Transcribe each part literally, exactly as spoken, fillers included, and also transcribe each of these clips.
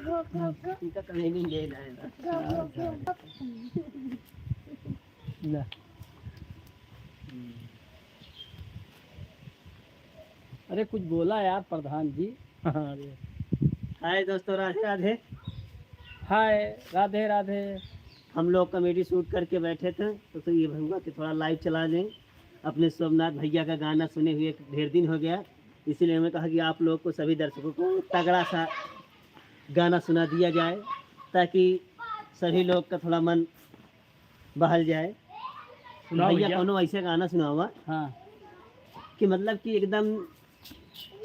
इनका कहीं नहीं ले जाएगा। ले। अरे कुछ बोला यार प्रधान जी। अरे। हाय दोस्तों, राधे राधे। हाय, राधे राधे। हम लोग comedy shoot करके बैठे थे, तो, तो ये भैया कि थोड़ा live चला दें। अपने सोमनाथ भैया का गाना सुने हुए ढेर दिन हो गया, इसीलिए हमें कहा कि आप लोग को, सभी दर्शकों को तगड़ा सा गाना सुना दिया जाए, ताकि सभी लोग का थोड़ा मन बहल जाए। सुनाओ भैया, भैया। कौनो ऐसे गाना सुनावा हाँ। कि मतलब कि एकदम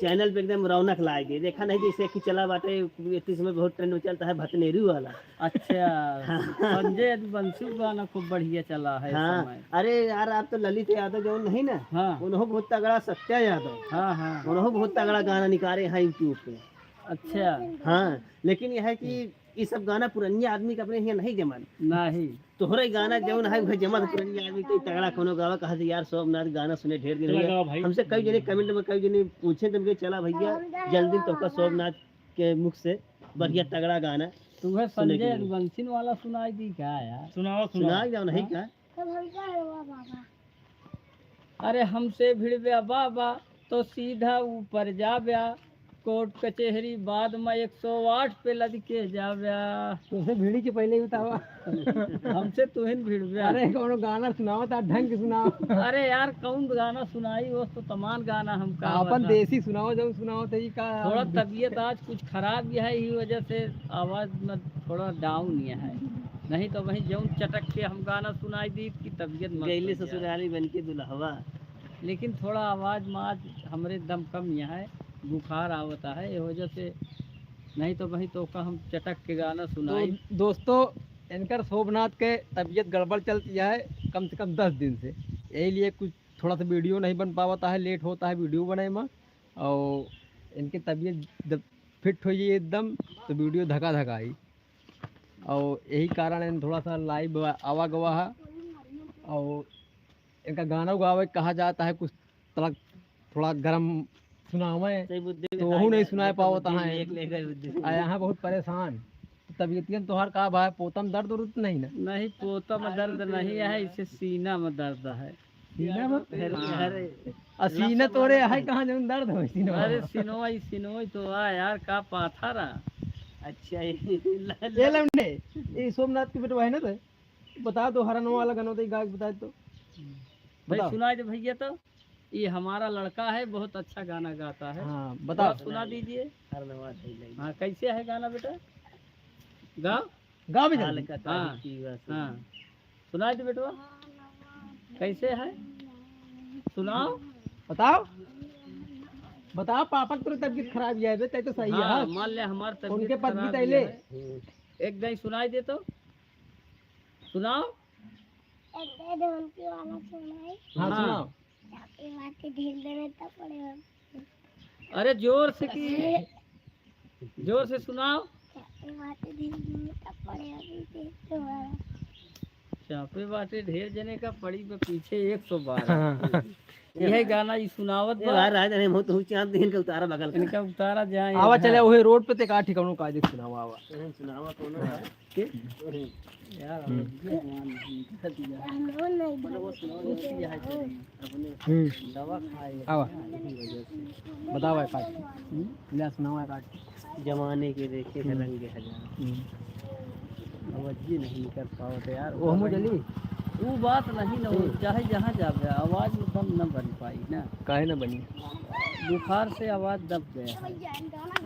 channel पे एकदम रौनक लाए दे। देखा नहीं जैसे कि चला बाटे, इस समय बहुत trend में चलता है भतनेरू वाला। अच्छा, हाँ। संजय यदुवंशी गाना खूब बढ़िया चला है इस हाँ। समय। अरे यार, आप तो ललित यादव जो नहीं ना, हाँ। उन्हों बहुत तगड़ा, सत्या यादव, हाँ, हाँ। उन्हों बहुत तगड़ा गाना निकाले हैं YouTube पे। अच्छा। हाँ, लेकिन यह है कि ई सब गाना पुरनिया आदमी के अपने हियाँ नहीं जमन। नहीं। तोहरे गाना जौन है, उहे जमत पुरनिया आदमी के तगड़ा कौनो गावा, कहा से, "यार, सोमनाथ गाना सुने ढेर दिन हो गया।" हमसे कई जने comment में कई जने पूछे, तो हम कहे, "चला भैया, जल्दी तोहका सोमनाथ के मुख से बढ़िया तगड़ा गाना सुने के मिली।" तो वह संजय यदुवंशी वाला सुनाई दी का यार? सुनाओ, सुनाओ। सुनाई जाओ, नहीं हाँ? का? तब हम क्या हुआ बाबा? अरे हमसे भिड़ब्या बाबा तो सीधा ऊपर जाब्या, कोर्ट कचेहरी बाद में एक सौ आठ पे लदके जाब्या। तुमसे भिड़ी के पहले ही बतावा। हमसे तुहिन भिड़ब्या। अरे कौनो गाना सुनाओ, तो ढंग के सुनाओ। अरे यार कौन गाना सुनाई, वो तो तमाम गाना हम का अपन बताई। देसी सुनाओ, जौन सुनाओ तो ई का। थोड़ा तबीयत आज कुछ खराब ही है, ई वजह से आवाज में थोड़ा down ही है, नहीं तो वही जौन चटक के हम गाना सुनाई दी कि तबीयत मस्त गईले हो जाए। ससुराली बन के दुल्हवा। लेकिन थोड़ा आवाज में आज हमरे दम कम यहाँ है, बुखार आवता है, ये वजह से, नहीं तो वही तो का हम चटक के गाना सुनाई। तो दोस्तों, इनकर शोभनाथ के तबीयत गड़बड़ चलती है कम से कम दस दिन से, यही लिए कुछ थोड़ा सा video नहीं बन पावता है, late होता है video बने में। और इनके तबीयत जब fit हो जाई एकदम, तो video धका धका आई। और यही कारण है थोड़ा सा live आवा गवा है। और इनका गाना गावे कहा जाता है कुछ तलक थोड़ा गरम सुनावे, सही बुद्धि तो वहू नहीं सुनाए पावत है। आ यहाँ बहुत परेशान। तबीयतियन तोहार का बा? पोतम दर्द उर्द नहीं ना? नहीं, पोतम दर्द नहीं है, इसे सीना में दर्द है। सीना में? अरे, हाँ। अरे, आ सीना तोरे है कहाँ जौन दर्द हो सीना में? अरे, सिनोई, सिनोई तो आ यार, का पाथर आ। अच्छा, ये ल-, ये लौंडे, ये सोमनाथ के बेटवा है ना तो? बता दो, हरनवा वाला गाना तो, ये गा के बताए तो। भाई, बताओ। सुनाई दे भैया तो। ये हमारा लड़का है, बहुत अच्छा गाना गाता है। हाँ, बताओ। थोड़ा सुना दीजिए। हरनवा दे ले। हाँ, कैसे है गाना बेटा? गाओ। गाओ भी जल्दी। हाँ, हाँ। सुनाई दे बेटवा। कैसे है? सुनाओ। बताओ। बताओ, पापा की तबीयत खराब है बे, तै तो सही है। हाँ, मान ले हमार तबीयत उनके पद भी खराब तैले। है। एक दाई सुनाई दे तो। सुनाओ। एक दाई ढोलकी वाला सुनाई। हाँ, हाँ। सुनाओ। चापे मार के ढील देवे तब पड़े हो। अरे जोर से की, जोर से सुनाओ। चापे मार के ढील देवे तब पड़े हो, अभी देख तुम्हारा। चापे बाटे ढेर जने का, पड़ी बा पीछे एक सौ बारह। हाँ। यह गाना ई सुनावत ए बा। यार, राज, अरे, हम तो चांद दिन के उतारा बगल का। इनका उतारा जाए। आवा चले, वही रोड पे ते का ठिकानों का देख सुनावा, आवा। सुनावा कोनो है? के? अरे, यार, हम्म। हम्म। दवा खाए। आवा। बतावा एक आध। हम्म? ले सुनावा एक आध। जमाने के देखे थे हम्म। रंग हजार। हम्म। आवाज ही नहीं निकल पावत यार। वो हम जली। वो बात नहीं ना, वो हम्म। चाहे जहाँ जावे, आवाज में दम न बन पाई ना। काहे न बनी? बुखार से आवाज दब गया है,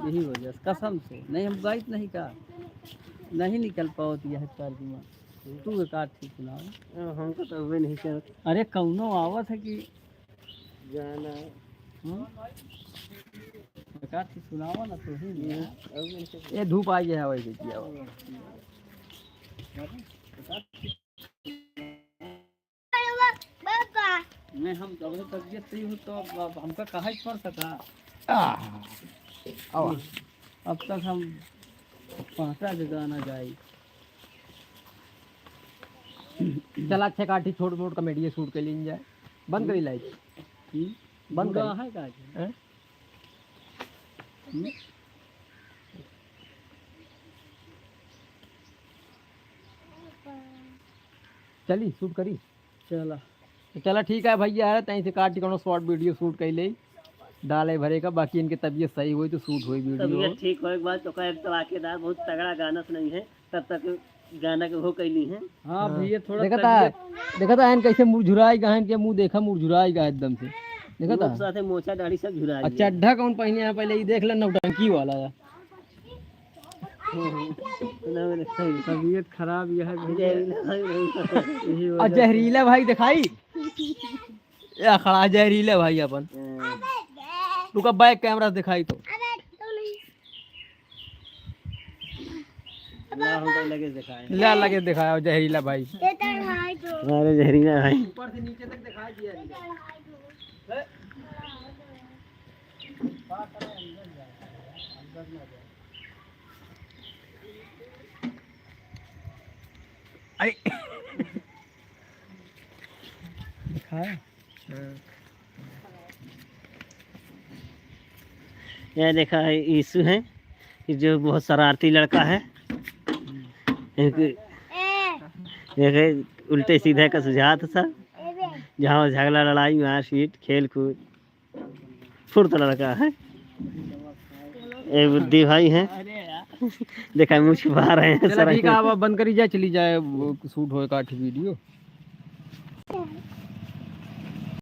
यही वजह से, कसम से। नहीं, हम गाइत नहीं का, नहीं निकल पावत यह तर्जुमा। तू एक आध ठीक सुनाओ। अब हमको तो अबे नहीं कर। अरे कौनो आवत है कि गाना। हम्म? एकाध ठे सुनावा ना तो ही ना। ये धूप आ गया है वैसे किया हुआ। नहीं, हम जब तबीयत सही हो तो अब, अब हमका कहाँ ही पड़ सका। आह, आवा। अब तक हम पहुँचा के गाना गाई। चला, अच्छा काठी छोट मोट comedy shoot के लिए जाए। बंद करी light। हम्म? बंद बुरा करी। है का जी? हैं? हम्म? चली, शूट करी। चला। तो चला, ठीक है भैया, यार, तहीं से काट के कौनो शॉर्ट वीडियो शूट कर ले, डाले भरे का। बाकी इनके तबीयत सही होई तो शूट होई वीडियो। तबीयत ठीक होए के बाद तो का एक धमाकेदार, बहुत तगड़ा गाना सुनाई है। तब तक गाना के हो कैली है। हाँ हाँ। भैया, थोड़ा देखा था, तबीयत देखा था, एन कैसे मुरझुराई गा, एन के मुंह देखा, मुरझुराई गा एकदम से। देखा था? मुंह साथे मोछा दाढ़ी सब झुरा और गया। चड्ढा कौन पहने हैं पहले, ये देख ले, नौटंकी वाला है। तबीयत खराब यह है भैया। जहरीला भाई, भाई। यही और वजह से। जहरीला भाई दिखाई, या खड़ा जहरीला भाई अपन। हाँ। रुका, बैक कैमरा से दिखाई तो। ला, हम तो लगे दिखाए। ला, लगे दिखाया जहरीला भाई। अरे जहरीला भाई। ऊपर से नीचे तक दिखाई दिया। अरे। दिखाया? हाँ। यह देखा है, यीशु है, ये जो बहुत शरारती लड़का है। एक, एक उल्टे सीधे का सुझाव था सर, जहाँ झगड़ा लड़ाई, मारपीट, खेल कूद, फुर्त लड़का है। ये बुद्धि भाई है, देखा मुँह छुपा रहे हैं चला सर। ठीक है, अब बंद करी जाए, चली जाए, वो शूट होए काठी वीडियो।